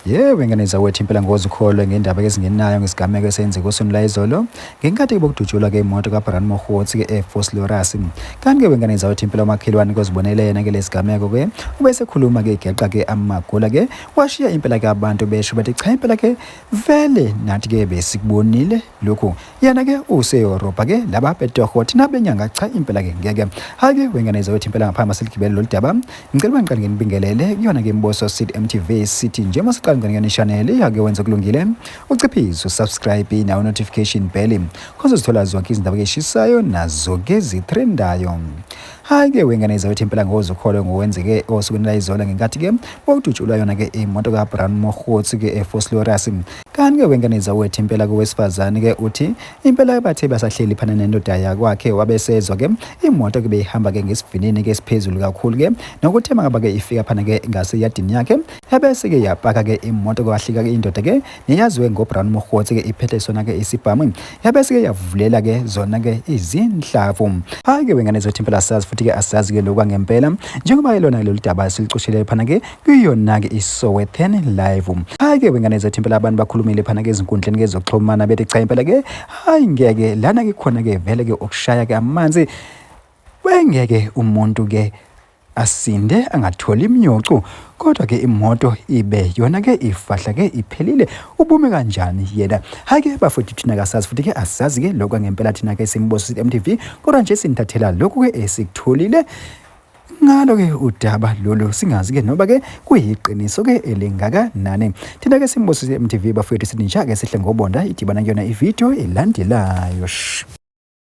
Yebo, ingane zawethu impela ngozikholwe ngendaba ezingenayo ngesigameko esenzeke osonto layizolo ngenkathi bokudutshulwa ke imoto kaBrand Mogotsi ke eVosloorus. Kanti ke wengane zawethu impela umakhelwane kozibonele yena ke lesigameko ke ubesekhuluma ke igeqa ke amagula ke washiya impela ke abantu besho bathi cha impela ke vele nathi ke besikubonile lokhu. Yena ke useyorobha ke laba betoho thina benyanga cha impela ke ngeke. Hayi ke wengane zawethu impela ngaphambi siligibele lolu daba. Ngicela uba ngiqale nginibingelele kuyona ke Mboso City MTV sithi nje uma siqala ngene channel yake wenza kulungile uciphise usubscribe nawo notification bell khoze uzithola zonke izindaba eshisayo nazo ke zitrendayo. Hayi ke wengane zawethu impela ngozukholwe ngokwenzeke osukwini layizolo ngenkathi ke bokudutshulwa yona ke imoto kaBrown Mogotsi ke eVosloorus. Kanti ke wengane zawethu impela kowesifazane ke uthi Impela bathe basahleli phana nendoda yakwakhe wabesezwa ke imoto ke beyihamba ke ngesivinini ke esiphezulu kakhulu ke nokuthe mangaba ke ifika phana ke ngaseyadini yakhe yabese ke yapaka ke imoto kwahlika ke indoda ke neyaziwe ngoBrown Mogotsi ke iphethe sona ke isibhamu yabese ke yavulela ke zona ke izinhlavu. Hayi ke wengane zethu impela asazi futhi ke asazi ke lokwa ngempela njengoba ilona lolu daba silicoshele phana ke kuyona-ke iSowetan Live. Hhayi-ke wengane zethu impela abantu bakhulumile phana-ke ezinkundleni ke zokuxhumana bethi cha impela-ke hhayi ngeke lana-ke khona-ke vele-ke ukushaya-ke amanzi wengeke umuntu-ke asinde angatholi imnyocu kodwa ke imoto ibe yona ke ifahla ke iphelile ubume kanjani yena hhayi ke bafowethu thina kasazi futhi ke asazi ke lokho ngempela thina ke simboso sithi MTV kodwa nje sinithathela lokhu ke esikutholile Ngalo-ke udaba lolu singazi-ke noba-ke kuyiqiniso-ke elingakanani. Thina-ke Simbuso MTV bafowethu sithi nja-ke sihle ngobonda idibana kuyona ividiyo elandelayo. Shh.